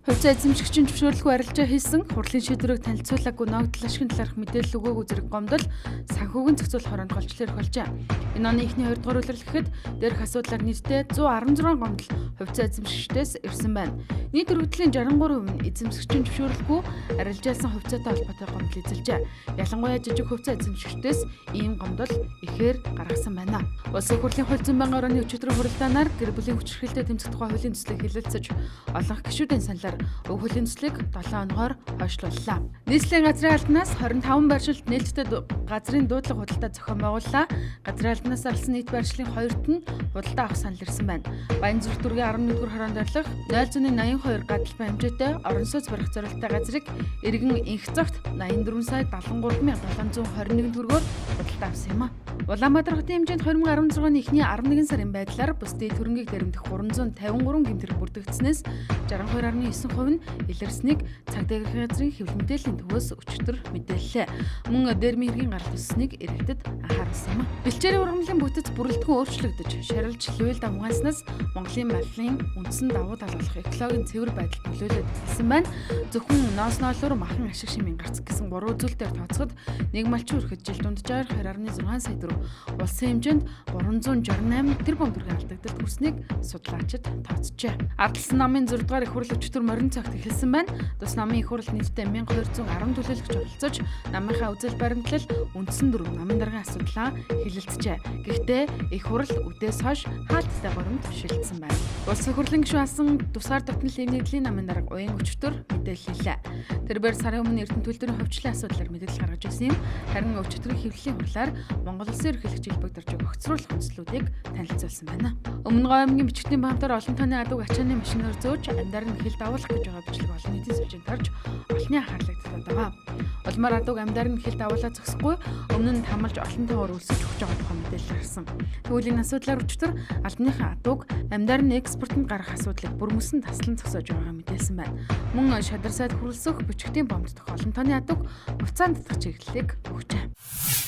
Хувьцаа эзэмшигчийн зөвшөөрлгүй арилжаа хийсэн хурлын шийдвэрийг танилцуулаагүй ногдол ашигын талаарх мэдээлэл өгөөгүй зэрэг гомдол санхүүгийн зохицуулах хороонд голчлол эрх болжээ. Энэ оны эхний 2 дугаар улирал гэхэд дээрх асуудлаар нийтдээ 116 гомдол хувьцаа эзэмшигчдээс ирсэн байна. Нийт өргөдлийн 63% нь эзэмшигчийн зөвшөөрлгүй арилжаалсан хувьцаатай холбоотой гомдол эзэлжээ. Ялангуяа жижиг хувьцаа эзэмшигчдээс ийм гомдол ихээр гаргасан байна. Улсын хурлын хууль зүйн байнгын орооны өчигдрийн хуралдаанаар гэр бүлийн хүчирхийлэлтэй тэмцэх тухай хуулийн төслийг хэлэлцэж олон гишүүдийн саналаар уг хуулийн төслийг 7 хоногоор хойшлууллаа. Нийслэлийн газрын албанаас 25 байршилд нээлттэй газрын дуудлага худалдаа зохион байгууллаа. Газрын албанаас арлсан нийт байршлын хоёрт нь худалдаа авах санал ирсэн байна. Баянзүрх дүүргийн 11-р хороонд орлох 0.82 гадалбай хэмжээтэй орон сууц барих зорилттой газрыг иргэн инх цогт 84 сая 73 721 төгрөгөөр худалдаа авсан юм а. Улаанбаатар хотын хэмжээнд 2016 оны эхний 11 сарын байдлаар бусдын хөрөнгийг дэрэмдэх 353 гэмт хэрэг бүрдэгдсэнээс 62.9% нь илэрснийг цагдаа эрхийн газрын хэвлэл мэдээллийн төвөөс өчигдөр мэдээллээ. Мөн дэрмийн хэргийн гаралт өссөнийг иргэдэд анхааруулсан юм. Бэлчээрийн ургамлын бүтэц бүрэлдэхүүн өөрчлөгдөж, шарилж луйл давгаанснаас Монголын малын үндсэн давуу тал болох экологийн цэвэр байдалд нөлөөлөд эхэлсэн байна. Зөвхөн ноос ноолоор махан ашиг шимийн гарц гэсэн гурван үзүүлэлтээр тооцоход нэг малчин хүрэхэд жил дунджаар 20.6 сая төгрөг улсын хэмжээнд 368 тэрбум төгрөгийн алдагдалт хүрснийг судлаачид тооцжээ. Ардталсан намын 6 дугаар их хурл өчигдөр морин цагт эхэлсэн байна. Тус намын их хурл нийтдээ 1210 төлөөлөгч оролцож, намынхаа үзэл баримтлал үндсэн дөрөв намын даргын асуудлаа хэлэлцжээ. Гэхдээ их хурл үдээс хойш хаалттай горимд шилжсэн байна. Улс хурлын гишүүн асан тусгаар тогтнол нэгдлийн намын дарга уян өчигдөр мэдээлэл хийлээ. Тэрбээр сарын өмнө Эрдэнэ төлбөрийн хувьчлалын асуудлаар мэдээлэл гаргаж ирсэн юм. Харин өчигдрийн хэвлэлийн хурлаар Монгол Улсын ерөнхийлөгч элбэг доржийг огцруулах үндслүүдийг танилцуулсан байна. Өмнө Говь аймгийн бичгтийн баамтар олон тооны адууг ачааны машинаар зөөж амьдаар нь хил давуулах гэж байгаа бичлэг олон нийтийн сүлжээнд орж олонний анхаарлыг татаад байгаа. Улмаар адууг амьдаар нь хил давуулаа зогсохгүй өмнө нь тамалж олон тоогоор өлсөж өгч байгаа тухай мэдээлэл гарсан. Тэгвэл энэ асуудлаар өчигдөр албаныхаа адууг амьдаар нь экспортод гарах асуудлыг бүр мөсөн таслан зогсоож байгаагаа мэдээлсэн байна. Мөн шадар сайд хүрэлсэх бичгтийн бомб дох олон тооны адууг хувцаанд татах чиглэлийг өгчээ.